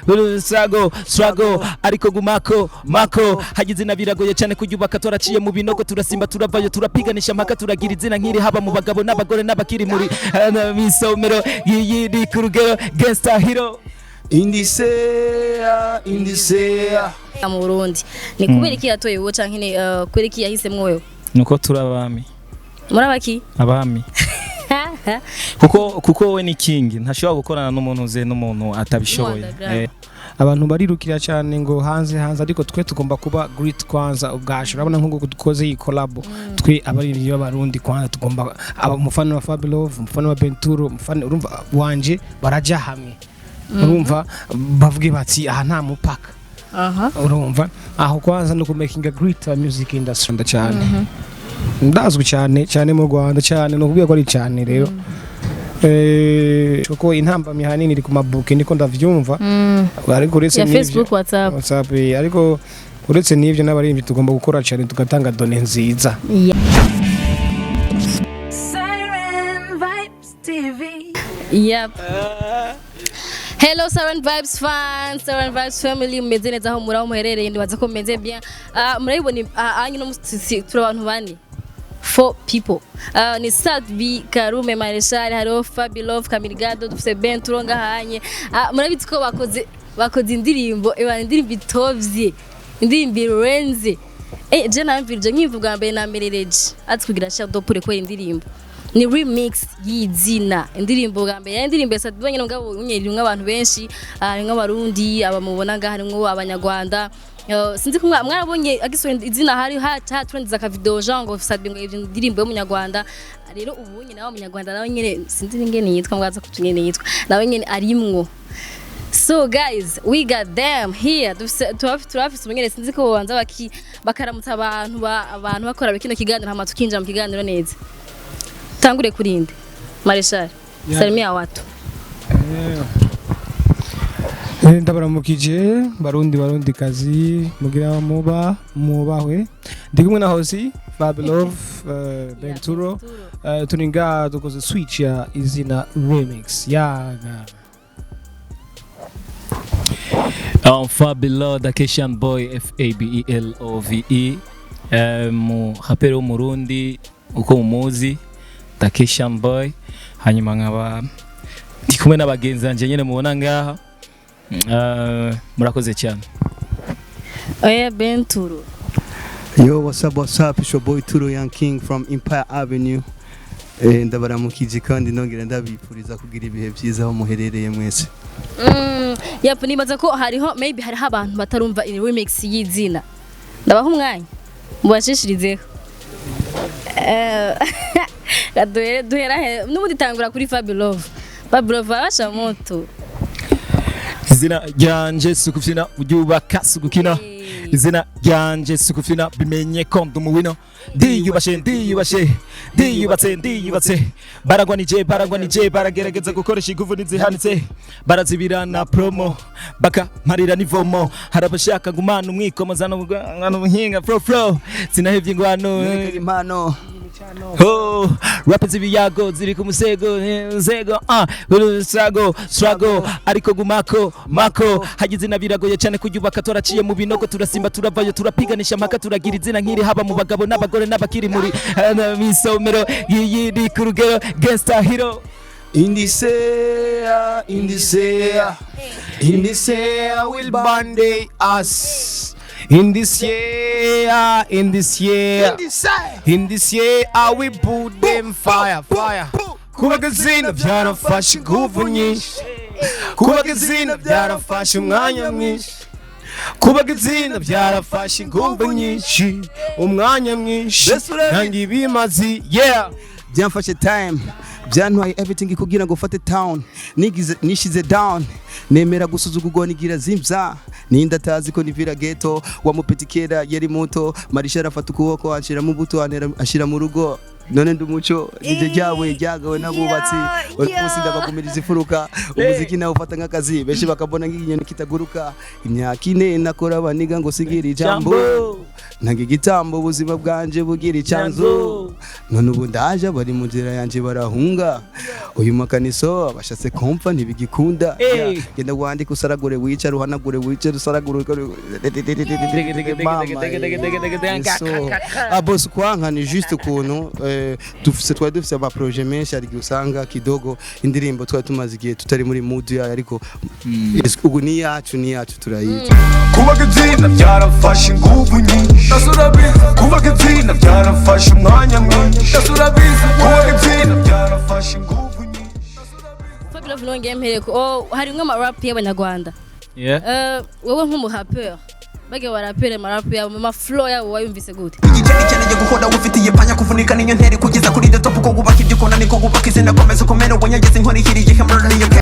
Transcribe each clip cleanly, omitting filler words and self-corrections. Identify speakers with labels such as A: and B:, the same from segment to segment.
A: Struggle, struggle, ariko gumako mako hagize izina. Biragoye cyane kuryubaka. Turaciye mu binogo, turasimba, turavayo, turapiganisha mpaka turagira izina nk'iri, haba mu bagabo n'abagore n'abakiri muri misomero. Iyi ni ku rugero gangsta hero.
B: Indisea, indisea.
C: Mu Burundi ni kubera iki yatoye wowe, canke ni kubera iki yahisemwo wewe?
D: Nuko turi abami.
C: Muri abaki?
D: Abami, kuko we ni king, ntashobora gukorana n'umuntu uze n'umuntu atabishoboye.
C: Underground.
E: Abantu barirukira cyane ngo hanze hanze, ariko twe tugomba kuba great kwanza ubwacu. Urabona nk'uko dukoze iyi collab, twe abaririmbyi b'Abarundi kwanza tugomba umufana wa Fabilove, umufana wa Benturo, umufana urumva wanje barajya hamwe, urumva bavuge bati aha nta mupaka. Urumva aho kwanza no kumakinga great music industry cyane. Ndazwi cyane cyane mu Rwanda cyane, no kubwira ko ari cyane rero. Kuko intambamyi ahanini iri ku mabuke, niko ndavyumva, ariko uretse
C: ya
E: n'ivyo-
C: Facebook, WhatsApp.
E: WhatsApp, ariko uretse n'ivyo n'abaririmbyi tugomba gukora cyane, tugatanga done nziza.
F: Siren Vibes TV.
C: Yep. Hello Siren Vibes fans, Siren Vibes family, mumeze neza aho muri, aho muherereye? Ndibaza ko mumeze bien. Murabibona anyu no turi abantu bane. Four people. Ni Sadbi Karume Marechal, hariho Fabi Love Kamirgado, dufise Benturo ngahanye. Murabizi ko bakoze indirimbo, ebana indirimbo itovye, indirimbo irenze. Je namvirije nkivuga mbere na merereje. Ati kugira chair de poule kubera indirimbo ni remix y'izina. Indirimbo bwa mbere yari indirimbo ya Sadbi nyine, mugabo unye abantu benshi, harimwo Abarundi abamubona ngaha, harimwo Abanyarwanda. Sinzi ko mwarabonye agisohora izina, hari hatrendeza aka video genre ngo Sadbi ngo ivyo indirimbo y'Umunyarwanda. Rero ubu nyine nawe Umunyarwanda nawe nyine, sinzi ingene yitwa, mwaza kutunyene yitwa, nawe nyine arimwo. So guys, we got them here. Turafise umunyene, sinzi ko bobanza bakaramutsa abantu abantu bakora kino kiganiro, hama tukinjira mu kiganiro neza. Tangure kurinde Marechal. Salimia watu.
E: Ndabaramukije Barundi, Barundi kazi, mugira muba mubahwe. Ndi kumwe na Hosi Fabilove, Benturo. Turi ngaha dukoze switch ya izina remix yaga.
D: Fabilo the Keshan Boy, Fabelove, mu raperi w'Umurundi uko mumuzi, the Keshan Boy. Hanyuma nkaba ndi kumwe n'abagenzi banje nyene mubona ngaha. Murakoze cyane.
C: Oya Benturo.
B: Yo, what's up, what's up? It's your boy Turo Young King from Empire Avenue. Ndabaramukije kandi nongera ndabifuriza kugira ibihe byiza aho muherereye mwese.
C: Yep, nibaza ko hariho maybe hariho abantu batarumva iyi remix y'izina. Ndabaha umwanya mubashishirizeho. Duhera he? N'ubundi tangura kuri Fabilove. Fabilove abasha moto.
A: Izina ryanje sukufina, uryubaka sugukina. Izina ryanje sukufina, bimenye ko ndi umuwino. Ndiyubashe, ndiyubashe, ndiyubatse, ndiyubatse. Baragwanije, baragwanije, baragerageza gukoresha inguvu ntizihanitse, barazibirana promo bakamparira n'ivomo. Hari abashaka gumana umwikomo zana ubuhinga flow flow, sinahevye ingwano.
B: Nerekanye impano.
A: Oh, rap z'ibiyago ziri ku musego, nzego, struggle, struggle, ariko gumako mako hagize izina. Biragoye cyane kuryubaka. Turaciye mu binogo, turasimba, turavayo, turapiganisha mpaka turagira izina nk'iri, haba mu bagabo n'abagore n'abakiri muri misomero. Iyi ni ku rugero gangsta hero.
B: Indisea, indisea, indisea will
E: Monday us in this year, in this year, in this year I will put them fire, fire. Kubaka izina byarafashe ingufu nyinshi, kubaka izina byarafashe umwanya mwinshi, kubaka izina byarafashe ingufu nyinshi, umwanya mwinshi.
B: Best friend.
E: Ntange ibimazi, yeah.
B: Byamfashe time, byantwaye everything kugira ngo ufate town. Nigize nishize down, nemera gusuzugurwa, nigira zimza ninda atazi ko nivira ghetto. Wa mupeti kera yari muto, Marisha arafata ukuboko anshira mu buto, antera ashira mu rugo. None ndi umuco nije ryawe ryagawe n'abubatsi. Uri munsi ndabagumiriza ifuruka. Umuziki nawe ufata nk'akazi, benshi bakabona nk'inyoni kitaguruka. Imyaka 4 nakora abaniga ngo sigira ijambo, ntanga igitambo, ubuzima bwanje bugira icyanzu. None ubu ndaje, bari mu nzira yanje barahunga. Uyu makaniso abashatse kumva ntibigikunda.
D: Hey.
B: Genda wandike, usaragure, wicara, uhanagure, wicare, usaragure. Mama, so ah boss, kwanka ni juste ukuntu dufise, twari dufise ama projet menshi, hari igihe usanga kidogo indirimbo twari tumaze igihe tutari muri mood yayo, ariko ubu ni yacu, ni yacu, turayizi.
G: Kubaka izina byarafashe ingufu nyinshi, kubaka izina byarafashe umwanya mwinshi, kubaka izina byarafashe ingufu nyinshi.
C: Fabio nongeye mpereko, oh, harimwo ama rap y'abanyarwanda.
D: Yeah.
C: Wowe nk'umurapeur, bage barapere ama rap yabo, ama flow yabo wayumvise gute?
H: Igiceri cyeneye guhora ufitiye panya, kuvunika niyo nteri kugeza kuri the top. Uko wubaka ibyo ukora niko wubaka izina. Komeza ukomere, wanyageze inkoni ihiriye hemorrhoid.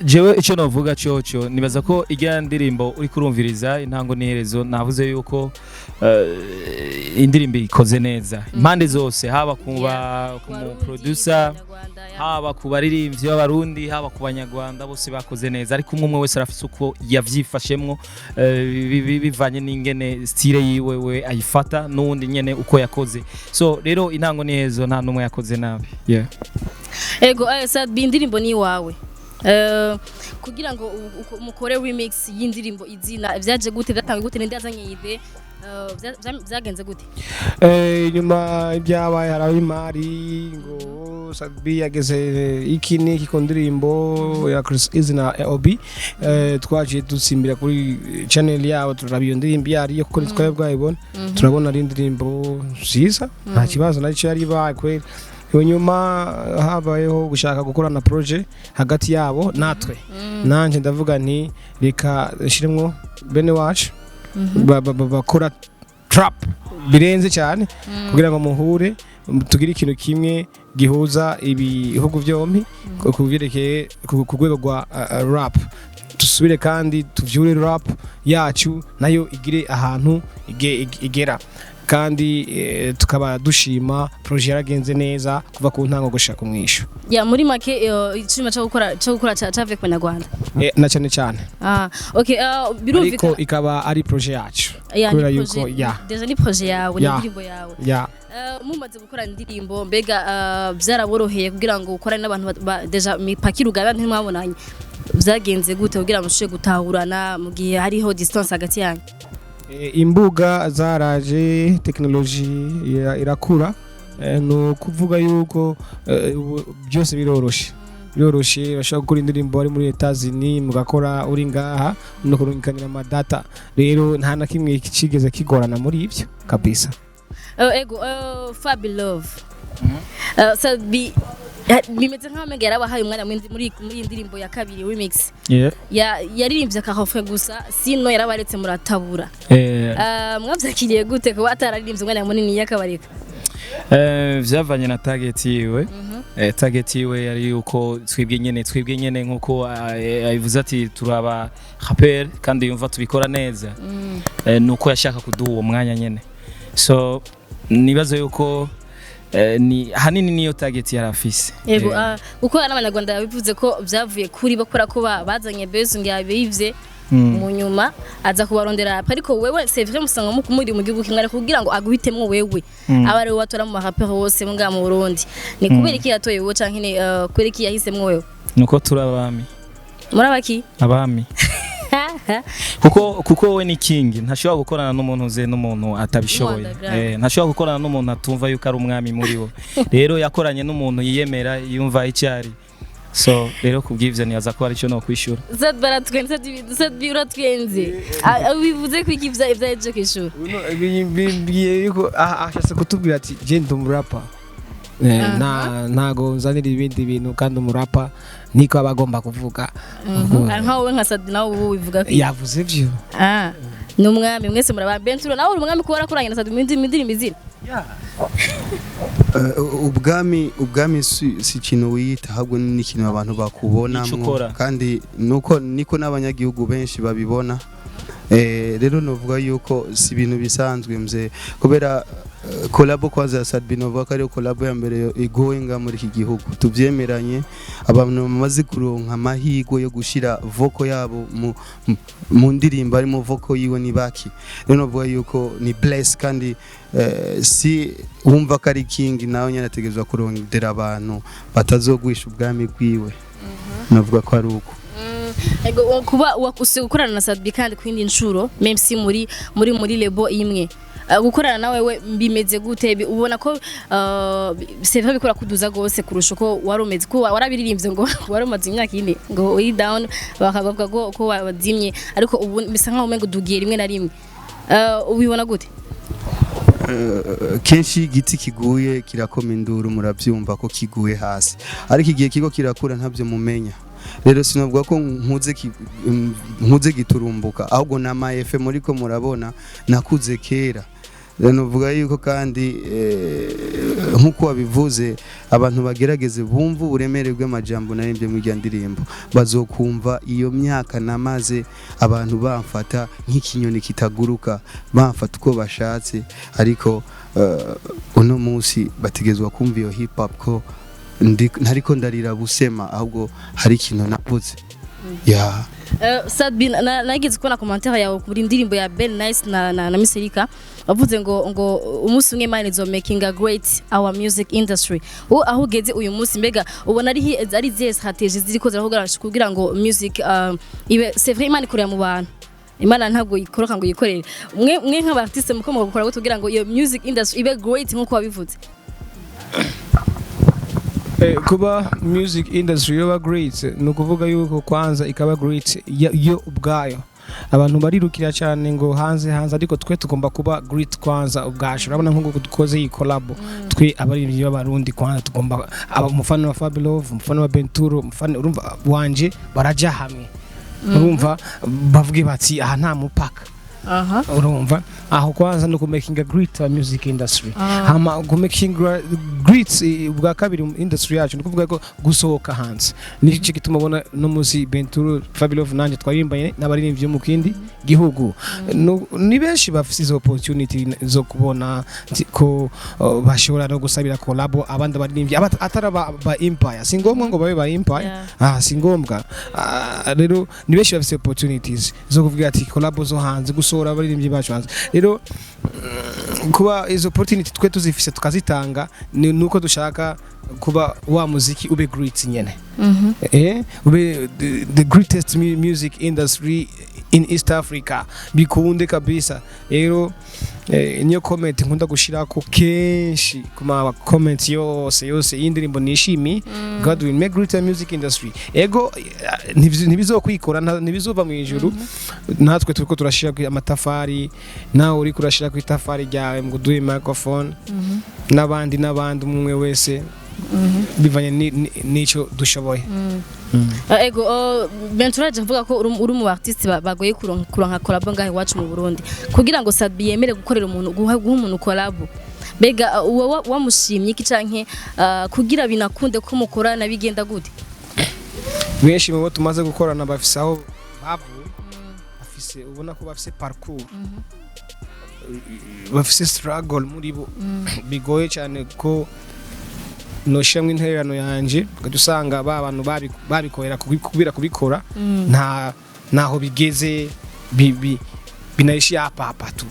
D: Jewe icyo navuga cyocyo, nibaza ko ijya ndirimbo uri kurumviriza intango n'iherezo, navuze yuko indirimbo ikoze neza impande zose, haba ku ba ku mu producer, haba ku baririmbyi b'abarundi, haba ku banyarwanda, bose bakoze neza, ariko umwe umwe wese arafise uko yavyifashemwo, bivanye n'ingene style yiwe we ayifata, n'uwundi nyene uko yakoze. So rero intango n'iherezo nta n'umwe yakoze nabi, yeah.
C: Ego, Sadbi, indirimbo ni iwawe. Kugira ngo mukore remix y'indirimbo Izina, vyaje gute? Vyatangiye gute? Ninde yazanye idée? Vyagenze gute?
E: Nyuma ibyabaye hari imari ngo Sadbi yageze iki n'iki ku ndirimbo ya Chris Easy na Obi. Twaciye dusimbira kuri channel yabo, turaraba iyo ndirimbo iyo ariyo, kuko ntitwari bwayibona. Turabona ari indirimbo nziza, nta kibazo nacyo yari ibaye kweli. Nyuma habayeho gushaka gukorana projet hagati yabo natwe. Nanje ndavuga nti reka nshiremwo bene wacu bakora trap birenze cyane, kugira ngo muhure, tugire ikintu kimwe gihuza ibihugu byombi ku byerekeye ku rwego rwa rap. Dusubire kandi tuvyure rap yacu, nayo igire ahantu igera. Kandi tukaba dushima, projet yaragenze neza kuva ku ntango gushika ku mwisho.
C: Ya, muri make, icuma cyo gukora cavuye ku banyarwanda.
E: Na cyane cyane.
C: Ah, okay,
E: ariko
C: birumvikana.
E: Ikaba ari projet yacu
C: Ya, ni
E: kubera yuko
C: projet-
E: ya
C: déjà ni projet yawe, ni
E: Ya.
C: indirimbo yawe.
E: Ya.
C: Mumaze gukora indirimbo, mbega byaraboroheye kugira ngo ukorane n'abantu déjà mipaka irugaba, ntimwabonanye? Vyagenze gute kugira ngo mushobore gutahurana mu gihe hariho distance hagati yanyu?
E: Imbuga zaraje, tekinoloji irakura. Ni ukuvuga yuko ubu byose biroroshe, biroroshe. Bashobora gukora indirimbo bari muri Etazini, mugakora uri ngaha, no kurungikanira amadata. Rero nta na kimwe kigeze kigorana muri ibyo kabisa.
C: Ego, Fabi Love, Sabi bimeze nk'aho amenga yarabahaye umwanya muri iyi ndirimbo ya kabiri remix.
D: Yeah.
C: Yaririmbye akarefrain gusa, sino yarabaretse muratabura. Mwavyakiriye gute kuba atararirimbye umwanya munini yakabareka?
D: Vyavanye na target yiwe. Target yiwe yari yuko twebwe nyene nkuko abivuze ati turaba rapper kandi yumva tubikora neza. Nuko yashaka kuduha uwo mwanya nyene, so nibazo yuko ni hanini niyo target yari afise.
C: Yego, kuko n'abanyarwanda bivuze ko vyavuye kuri bo, kubera ko bazanye bezu ngo yabivye, mu nyuma aza kubarondera rap. Ariko wewe, c'est vrai, musanga muri mu gihugu kimwe, ariko kugira ngo aguhitemwo wewe, aba ari we watora mu marapeur bose ngaha mu Burundi, ni kubera iki yatoye wewe, canke ni kubera iki yahisemwo wewe?
D: Nuko turi abami.
C: Muri abaki?
D: Abami, kuko we ni king, ntashobora gukorana n'umuntu uze n'umuntu atabishoboye.
C: Underground.
D: Ntashobora gukorana n'umuntu atumva yuko ari umwami muri bo. Rero yakoranye n'umuntu yiyemera, yumva icyo ari. So rero kubw'ivyo nibaza ko ari cyo no kwishura.
C: Zad baratwenze, Zad uratwenze. Bivuze ko iki ivya ejo kwishura?
E: Bimbwiye yuko ashatse kutubwira ati je ndi umurapa, ntago nzanira ibindi bintu, kandi umurapa niko aba agomba kuvuga.
C: Nka wowe nka Sadi, nawe ubu wivuga ko
E: Yavuze ivyo.
C: Ah, ni umwami, mwese muraba. Benturo, nawe uri umwami kuba warakoranye na Sadi mu ndirimbo izina.
B: Ubwami si ikintu wiyita, ahubwo ni ikintu abantu
D: Ico
B: bakubonamwo
D: ukora.
B: Kandi nuko niko n'abanyagihugu benshi babibona. Rero novuga yuko si ibintu bisanzwe mze kubera Collabo kwanza ya Sat-B, novuga ko ariyo collabo ya mbere igoye nga muri iki gihugu, tuvyemeranye. Abantu bamaze kuronka amahirwe yo gushira vocal yabo mu ndirimbo, harimo vocal yiwe, ni baki. Rero novuga yuko ni bless, kandi si wumva ko ari king, nawe nyene ategerezwa kurondera abantu batazogwisha ubwami bwiwe. Navuga ko ari uko.
C: Ego, kuba gukorana na Sat-B kandi ku yindi nshuro, même si muri label imwe, gukorana nawe we bimeze gute? Ubona ko c'est vrai bikora kuduza gose kurusha uko wari umeze, ko warabiririmbye ngo wari umaze imyaka 4 ngo uri down, bakavuga ko wazimye, ariko ubu bisa nkaho umengo dugiye rimwe na rimwe. Ubibona gute?
B: Kenshi igiti kiguye kirakoma induru, murabyumva ko kiguye hasi, ariko igihe kigo kirakura ntabyo mumenya. Rero sinavuga ko nkuze giturumbuka, ahubwo na ma effets muri ko murabona nakuze kera. Rero novuga yuko kandi nk'uko wabivuze, abantu bagerageze bumva uburemere bw'amajambo naririmbye muri irya ndirimbo, bazokumva iyo myaka namaze abantu bamfata nk'ikinyoni kitaguruka, bamfata uko bashatse. Ariko uno munsi bategezwa kumva iyo hip hop ko ntariko ndarira busema, ahubwo hari ikintu navuze ya.
C: Sat-B, nageze kubona commentaire yawe kuri indirimbo ya Ben Nice na Miss Erika, wavuze ngo umunsi umwe Imana izo making a great our music industry. Wowe aho ugeze uyu munsi, mbega ubona ari zihe strategy ziriko ziravuga kugira ngo music ibe, c'est vrai, Imana ikorera mu bantu, Imana ntabwo ikoroka ngo yikorere. Mwe nk'aba artiste muko mugakora gute kugira ngo iyo music industry ibe great nkuko wabivuze?
E: Kuba music industry yoba great, ni ukuvuga yuko kwanza ikaba great yo ubwayo. Abantu barirukira cyane ngo hanze hanze, ariko twe tugomba kuba great kwanza ubwacu. Urabona nk'uko dukoze iyi collabo, twe abaririmbyi b'Abarundi kwanza tugomba umufana wa Fabilove, umufana wa Benturo, umufana urumva wanje, baraja hamwe, urumva bavuge bati aha nta mupaka. Urumva aho kwanza ni ukumakinga great our music industry. Hama kumakinga great ubwa kabiri mu industry yacu, ni ukuvuga ko gusohoka hanze, nicyo gituma ubona no munsi Benturo, Fabilove nanjye twaririmbanye n'abaririmbyi bo mu kindi gihugu. Ni benshi bafise izo opportunity zo kubona ko bashobora no gusabira collabo abandi baririmbyi atari ba empire. Si ngombwa ngo babe ba empire. Si ngombwa. Rero ni benshi bafise opportunities zo kuvuga ati collabo zo hanze, gusohora abaririmbyi bacu hanze. Rero kuba izo opportunity twe tuzifise tukazitanga, ni nuko dushaka kuba wa muziki ube great nyene, ube the greatest music industry in East Africa, bikunde kabisa. Rero niyo comment nkunda gushirako kenshi ku ma comment yose yose y'indirimbo nishimi: God will make great music industry. Ego, ntibizokwikora, ntibizova mu ijuru. Natwe turiko turashira amatafari, nawe uriko urashira ku itafari ryawe ngo uduhe microphone, n'abandi n'abandi, umwe wese bivanye n'ico dushoboye.
C: Ego, Bentura aje avuga ko uri mu artiste bagoye kuronka collabo ngahe iwacu mu Burundi. Kugira ngo Sat-B yemere gukorera umuntu, guha umuntu collabo, mbega uwo wamushimye iki, canke kugira binakunde ko mukorana bigenda gute?
E: Benshi mu bo tumaze gukorana bafise aho bavuye, bafise, ubona ko bafise parcours, bafise struggle muri bo. Bigoye cyane ko noshiramwo intererano yanje, ukajya usanga ba bantu babikorera kubira kubikora nta naho bigeze, binaishi hapa hapa tu.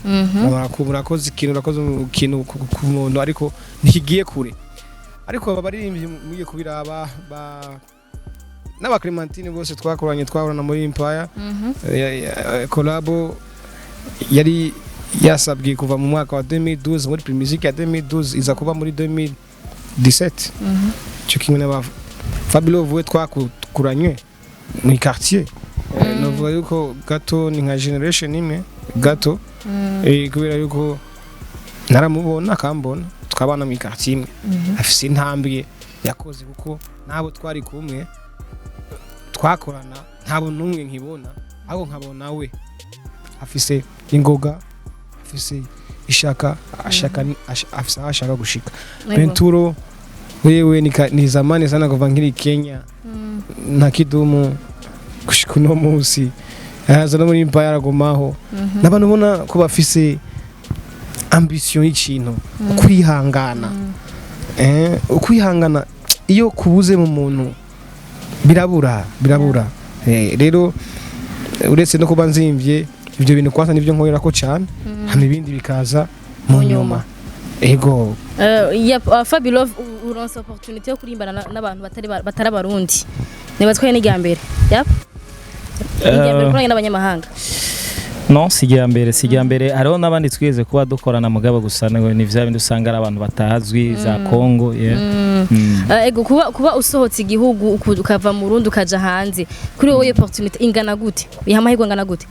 E: Urakoze ikintu, urakoze ikintu ku muntu, ariko ntikigiye kure. Ariko aba baririmbyi mugiye kubiraba ba n'aba Clementine bose twakoranye, twahorana muri Empire. Collabo yari yasabwe kuva mu mwaka wa 2012 muri Primusic ya 2012, iza kuba muri 2017, cyo kimwe n'aba Fabio we twakuranywe mu quartier. Novuga yuko gato ni nka generation imwe gato, kubera yuko naramubona akambona, tukabana mu quartier imwe. Afise intambwe yakoze, kuko nabo twari kumwe twakorana ntabo n'umwe nkibona, ahubwo nkabona we afise ingoga, afise ishaka, ashaka afise aho ashaka gushika. Benturo wewe ni zamani sana, kuva nkiri Kenya na Kidumu gushika uno munsi, araza no muri Empire aragumaho. N'abantu ubona ko bafise Ambition y'ikintu, ukwihangana, ukwihangana iyo kubuze mu muntu birabura, birabura. Rero uretse no kuba nzimvye, ibyo bintu kwanza nibyo nkorera ko cyane, hama ibindi bikaza mu
C: Mu nyuma.
E: nyuma, ego.
C: Yep, Fabilove, uronse opportunity yo kurimbana n'abantu batari abarundi. Niba twaye n'irya mbere. Yep. Irya mbere kuranye n'abanyamahanga.
D: No, si irya mbere, si irya mbere. Hariho n'abandi twigeze kuba dukorana, mugabo gusa ni vya bindi usanga ari abantu batazwi za Congo, yeah.
C: Ego, kuba usohotse igihugu, ukava mu Burundi ukaja hanze, kuri wowe opportunity ingana gute? Biha amahirwe angana gute?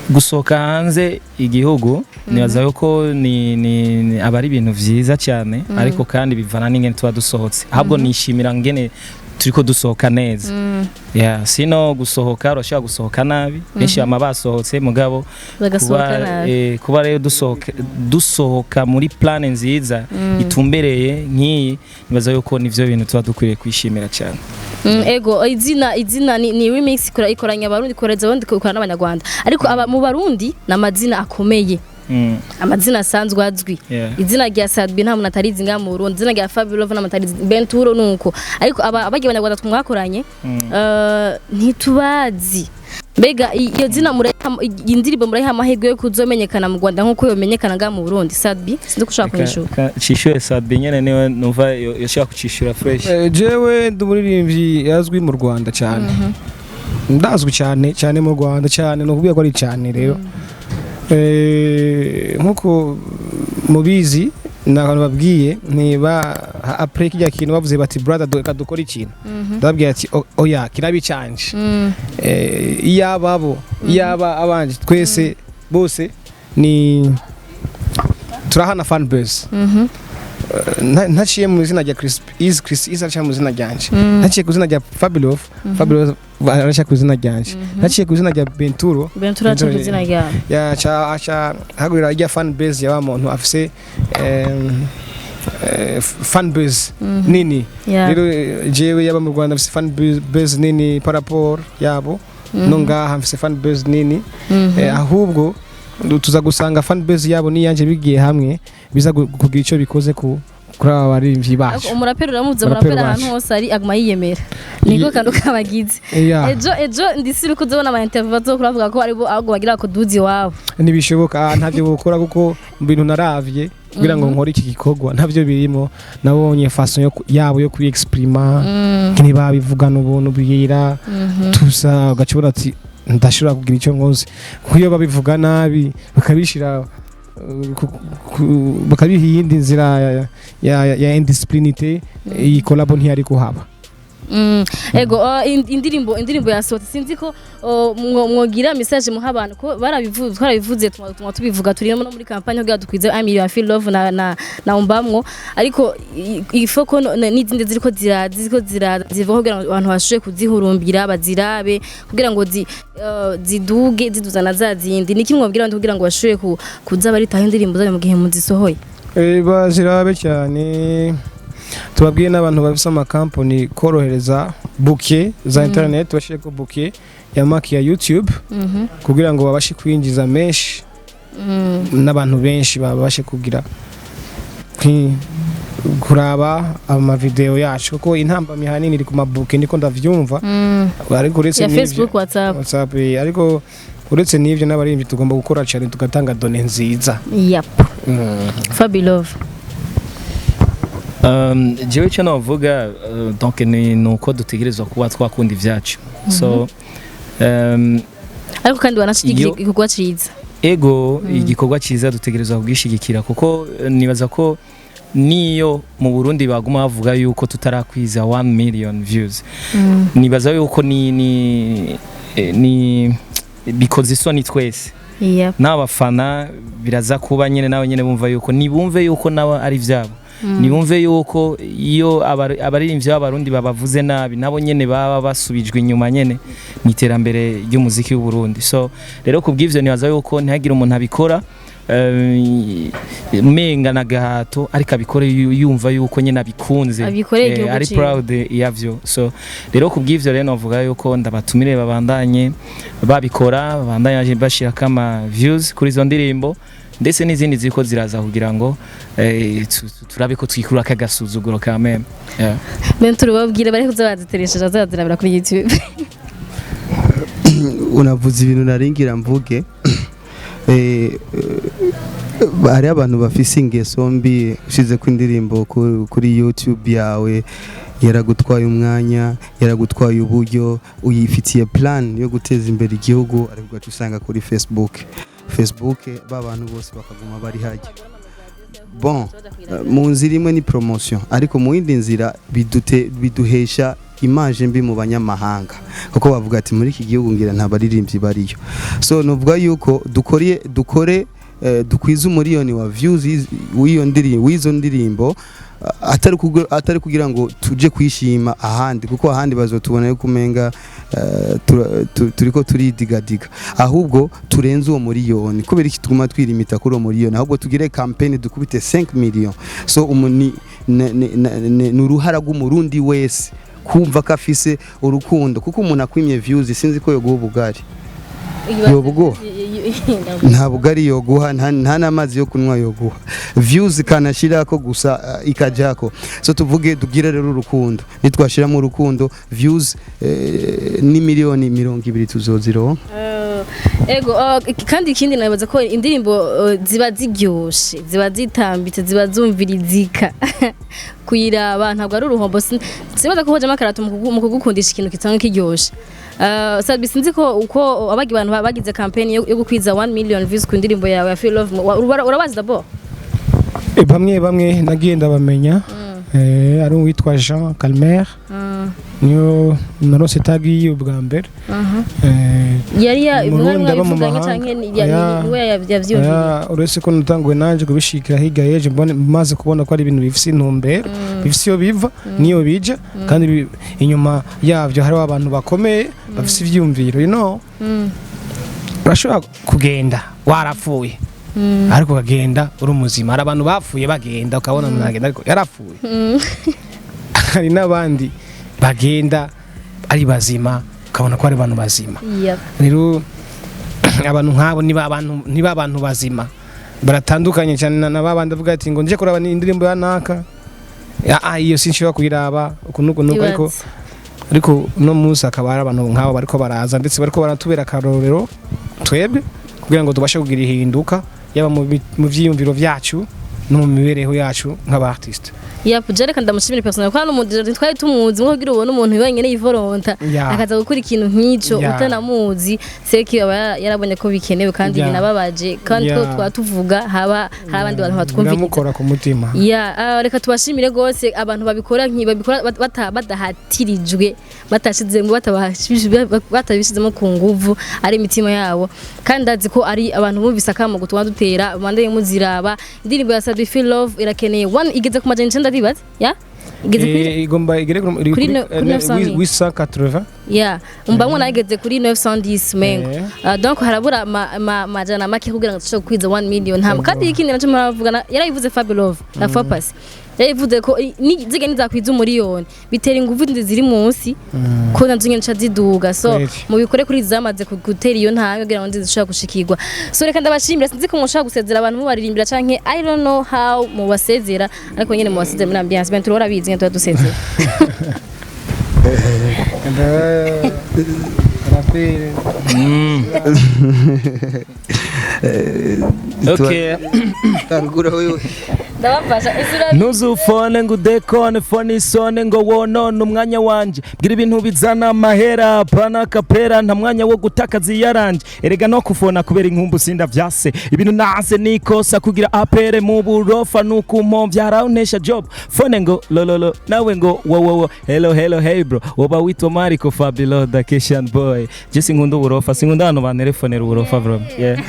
D: Gusohoka hanze igihugu, nibaza yuko ni aba ari ibintu vyiza cyane, ariko kandi bivana n'ingene tuba dusohotse. Ahubwo nishimira ngene turiko dusohoka neza, yeah, sino gusohoka urashobora gusohoka nabi. Benshi bama basohotse, mugabo
C: bagasohoka
D: kuba,
C: nabi.
D: Kuba rero dusohoka muri plan nziza itumbereye nk'iyi, nibaza yuko nivyo bintu tuba dukwiriye kwishimira cyane.
C: Ego, izina ni remix ikoranya abarundi, ikoreza abarundi, ikorana n'abanyarwanda, ariko aba mu Barundi ni amazina akomeye, amazina asanzwe azwi. Izina rya Sadbi nta muntu atarizi ngaha mu Burundi, izina rya Fabulov nta muntu atarizi, Benturo nuko, ariko aba abagiye abanyarwanda mwakoranye ntitubazi. Mbega iyo zina murayiha, indirimbo murayiha amahirwe yo kuzomenyekana mu Rwanda nkuko yomenyekana ngaha mu Burundi? Sadbi, sinzi ko ushobora kunyishura.
D: Cishure Sadbi nyene niwe numva yoshobora kucishura fresh.
E: Jewe ndi umuririmbyi azwi mu Rwanda cyane, ndazwi cyane cyane mu Rwanda cyane, ni ukubwira ko ari cyane. Rero nkuko mubizi, ni abantu babwiye niba après kijya kintu bavuze bati: "Brother, reka dukore ikintu." Ndababwira ati: "Oya, kirabi canje." Iyaba bo, iyaba abanje, twese bose ni turahana fan base. Ntaciye mu izina rya Chris Easy, Chris Easy araciye mu izina ryanje, ntaciye ku izina rya Fabulov, Fabulov araciye ku izina ryanje, ntaciye ku izina rya Benturo,
C: Benturo aca ku izina ryawe.
E: Yaca aca hagurira ijya fan base ya wa muntu afise fan base nini. Rero jewe yaba mu Rwanda mfise fan base nini par rapport yabo, no ngaha mfise fan base nini. Ahubwo tuza gusanga fan base yabo n'iyanje bigiye hamwe, biza kugira icyo bikoze ku kuri aba baririmbyi bacu.
C: Umuraperi uramuzi,
E: Umuraperi
C: umuraperi ahantu
E: wacu.
C: hose ari aguma yiyemera, niko kantu kabagize. Ejo ndisiri kuzobona ama interview bazokora bavuga ko aribo ahubwo bagira kuduzi iwabo.
E: Ntibishoboka, ntabyo bukora, kuko mu bintu naravye kugira ngo nkore iki gikorwa ntabyo birimo. Nabonye façon yabo yo kuri exprima, ntibabivugana ubuntu bwira tusa, ugacibona ati ndashobora kugira icyo nkoze. Kuyo babivuga nabi, bakabishira bakabiha iyindi nzira ya indisciplinité, iyi collabo ntiyari kuhaba.
C: Ego, indirimbo yasohotse, sinzi ko mwogira message muha abantu ko barabivuze, twarabivuze, tuma tubivuga, turi no muri campagne kugira dukwize 1 million ya Feel Love na umbamwo, ariko ifo ko n'izindi ziriko ziraza zivaho kugira ngo abantu bashobore kuzihurumbira, bazirabe kugira ngo ziduge ziduzana za zindi. Niki mwobwira abantu kugira ngo bashobore kuza baritaho indirimbo zanyu mu gihe muzisohoye?
E: Bazirabe cyane. Tubabwiye n'abantu bafise amakampani korohereza bouquet za internet, bashireko bouquet ya maki ya YouTube kugira ngo babashe kwinjiza menshi n'abantu benshi babashe kugira kuraba amavideo yacu, kuko intambamyi hanini iri ku mabuke, niko ndavyumva. Ariko uretse
C: ya
E: n'ivyo-
C: Facebook, WhatsApp.
E: WhatsApp, ariko uretse n'ivyo n'abaririmbyi tugomba gukora cyane tugatanga données nziza.
C: Yep. Fabilove.
D: Jewe icyo navuga, donc ni uko dutegerezwa kuba twakunda ibyacu, so
C: ariko kandi wanashigikiye igikorwa ciza.
D: Ego, igikorwa cyiza dutegerezwa kugishigikira, kuko nibaza ko niyo mu Burundi baguma bavuga yuko tutarakwiza 1 million views, nibaza yuko ni bikoze isoni twese n'abafana. Biraza kuba nyine nawe nyine bumva yuko nibumve yuko nawe ari ivyabo, nibumve yuko iyo abaririmbyi b'abarundi babavuze nabi, nabo nyene baba basubijwe inyuma nyene mu iterambere ry'umuziki w'u Burundi. So rero kubw'ivyo nibaza yuko ntihagire umuntu abikora. Menga na gahato, ariko abikore yumva yuko nyine abikunze.
C: Abikoreye igihugu
D: ari
C: ciwe.
D: proud yavyo. So rero kubw'ivyo rero novuga yuko ndabatumire babandanye babikora, babandanye bashirako ama views kuri izo ndirimbo ndetse n'izindi ziriko ziraza kugira ngo turabe ko twikura akagasuzuguro ka meme, yeah.
C: Ben, turababwira bari kuza baziteresheje, bazazirabira kuri YouTube.
B: Unavuze ibintu naringira mvuge. Hariho abantu bafise ingeso mbi. Ushize ko indirimbo kuri YouTube yawe, yaragutwaye umwanya, yaragutwaye uburyo, uyifitiye plan yo guteza imbere igihugu, ariko ugaca usanga kuri Facebook ba bantu bose bakaguma bari hajya. Bon, mu nzira imwe ni promotion, ariko mu yindi nzira biduhesha image mbi mu banyamahanga, kuko bavuga ati muri iki gihugu ngira nta baririmbyi bariyo. So nuvuga yuko dukore dukwize umuriyoni wa views w'iyo ndirimbo, w'izo ndirimbo, atari kugira ngo tuje kwishima ahandi, kuko ahandi bazotubona yuko umenga turiko turidigadiga. Ahubwo turenze uwo muriyoni. Kubera iki tuguma twirimita kuri uwo muriyoni? Ahubwo tugire campaign, dukubite 5 million. So ni uruhara rw'Umurundi wese kumva ko afise urukundo, kuko umuntu akwimye views sinzi ko yoguha ubugari. Yobuguha? Nta bugari yoguha, nta n'amazi yo kunywa yoguha. Views kanashirako gusa ikajako. So tuvuge tugire rero urukundo. Nitwashiramo urukundo, views ni 20 miliyoni tuzozironka.
C: Ego, kandi ikindi nabaza ko indirimbo ziba ziryoshe, ziba zitambitse, ziba zumvirizika kuyiraba, ntabwo ari uruhombo. Sibaza ko hojamo akarato mu kugukundisha ikintu kitanga kiryoshe. Sabi, sinzi ko uko abagi bantu bagize campaign yo gukwiza 1 million views ku ndirimbo yawe ya Feel Love, urabazi d'abord?
E: Bamwe bamwe nagiye ndabamenya. Ari uwitwa Jean Calmer, niyo narose tag yiwe bwa mbere.
C: Yari ya
E: Mu
C: mwari
E: Burundi aba mu
C: mwabivuganye
E: mahanga.
C: canke
E: Oya.
C: niwe yavyiyumviriye?
E: Oya, uretse ko natanguwe nanje kubishikira hirya y'ejo, mbone maze kubona ko ari ibintu bifise intumbero, bifise iyo biva n'iyo bija, kandi inyuma yavyo hariho abantu bakomeye bafise ivyiyumviro. Urashobora kugenda warapfuye, ariko ukagenda uri muzima. Hari abantu bapfuye bagenda, ukabona umuntu agenda ariko yarapfuye. Hari n'abandi bagenda ari bazima, ukabona ko ari abantu bazima. Rero abantu nk'abo niba abantu bazima baratandukanye cyane na babandi avuga ati ngo nje kuraba ni indirimbo ya naka. Ah, iyo sinshobora kuyiraba uku nuku nuku, ariko
C: Ibaze.
E: ariko uno munsi akaba ari abantu nk'abo bariko baraza, ndetse bariko baratubera akarorero twebwe kugira ngo tubashe kugira ihinduka, yaba mu vyiyumviro vyacu no mu mibereho yacu nk'aba artiste.
C: Yap, je reka ndamushimire personnel ko hano mu twari tumuzi nko kugira ubone umuntu wenyine yivoronta akaza gukora ikintu nk'ico utanamuzi, seki aba yarabonye ko bikenewe kandi binababaje, kandi ko twaba tuvuga haba hari abandi bantu batwumvikana.
E: Biramukora ku mutima.
C: Ya, reka tubashimire gose abantu babikora babikora badahatirijwe, batashizemo, batabishizemo ku nguvu, ari imitima yabo. Kandi ndazi ko ari abantu bumvise akamo gutuma dutera bandeye muziraba. Indirimbo ya Sabi Feel Love irakeneye one, igeze ku 900, ndibaza ya igeze kuri
E: Igomba igere kuri
C: Kuri 900.
E: 880.
C: Ya, mbamwe nageze kuri 910 mengo. Donc harabura majana make kugira ngo dushobore kwiza 1 million hama. Kandi ikindi naco muravuga, yarayivuze Fabulove la fois passée, yarayivuze ko zige nizakwiza umuriyoni bitera ingufu zindi ziri munsi ko nazo nyene nca ziduga. So mubikore kuri zamaze gutera iyo ntambwe kugira ngo zishobora gushikirwa. So reka ndabashimira. Sinzi ko mushobora gusezera abantu mubaririmbira canke I don't know how mubasezera, ariko nyene mubasezera muri ambiance. Ben, turora bizi nyene tuba dusezera.
E: Rapere.
D: Okay.
B: Tangura wewe.
C: Ndabafasha isura.
A: Ntuzufone ngo udekone, fone isone ngo wonone umwanya wanje. Bwira ibintu bizana amahera, pana kapera, nta mwanya wo gutakaza iyaranje. Erega no kufona kubera inkumbu sinda vyase, ibintu nase nikosa kugira apere mu burofa nukumomvya harawuntesha job. Fone ngo lololo, nawe ngo wowowo, hello hello, hey bro, woba witwa Mariko Fabilo the Kishan boy. Je sinkunda uburofa, sinkunda abantu banterefonera uburofa bro, yeah.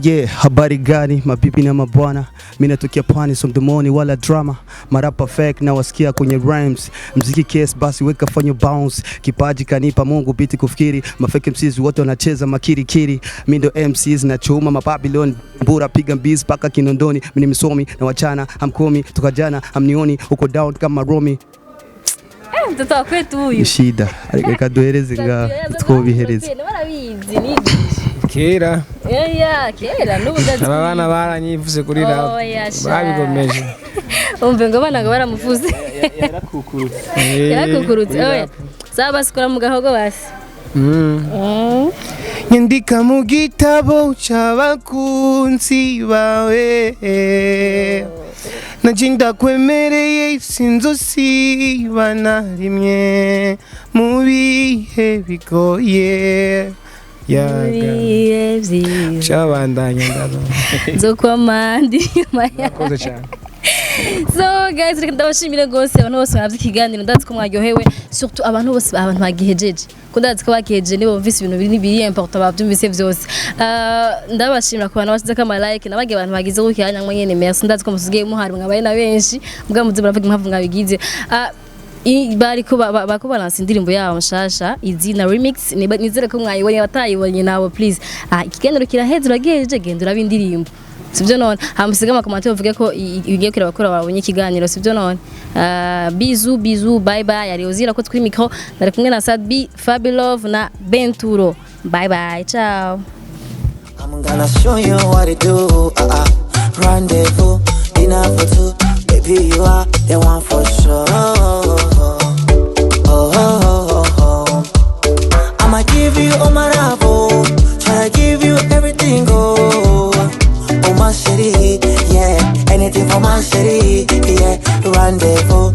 B: Yeah. Habari gani mabibi na mabwana, mi natokea pwani, so mdomoni wala drama, marapa fake na wasikia kwenye rhymes, mziki case basi weka fanya bounce, kipaji kanipa Mungu biti kufikiri, mafake MCs wote wanacheza makirikiri, mi ndo MCs na chuma mababylon mbura piga mbizi mpaka Kinondoni, mi ni msomi na wachana hamkomi, toka jana hamnioni uko down kama Romi.
C: Eh, mtoto wa kwetu huyu.
B: Shida ariko reka duhereze nga twobihereza.
C: Barabizi nigisha.
E: Kera.
C: Yeah, kera n'ubu ndazi.
E: Aba bana baranyivuze kuri rap.
C: Oya, sha.
E: Babigomeje.
C: Umve ngo bana ngo baramuvuze.
D: Yarakukurutse.
C: Yarakukurutse. Oya. Sawa basi, kora mu gahogo basi.
E: Nyandika mu gitabo c'abakunzi bawe, nanje ndakwemereye sinzosiba na rimwe mu bihe bigoye. Yaga.
C: Ibihe vyiza.
E: Cabandanya ndaba.
C: Nzokwama ndi inyuma yawe.
E: Murakoze cyane.
C: So guys, reka ndabashimire rwose abantu bose baravye ikiganiro. Ndazi ko mwaryohewe, surtout abantu bose, abantu bagihejeje, ko ndazi ko bagihejeje nibo bumvise ibintu biri important, bavyumvise vyose. Ndabashimira ku bantu bashizeko ama like nabagiye, abantu bagize gutya nyamwe nyene, merci. Ndazi ko musigaye muhari mwabaye na benshi, mbwa muze muravuga impamvu mwabigize. Bariko bariko baransa indirimbo yabo nshasha Izina Remix. Nizere ko mwayibonye. Batayibonye nabo, please, ikiganiro kiraheze, uragihejeje, genda urabe indirimbo, sibyo none? Hamusiga amacommentaires bavuge ko igiye kureba bakora babonye ikiganiro, sibyo none? Bisous bisous, bye bye. Ari Ozira ko kuri micro, nari kumwe na Sadbi, Fabilove na Benturo. Bye bye, ciao.
I: I'm gonna show you what to do. Rendezvous, dinner for two. Baby, you are the one for sure. Oh. I'ma give you all my love, oh. Try to give you everything, oh. Oh, my city, yeah. Anything for my city, yeah. Rendezvous.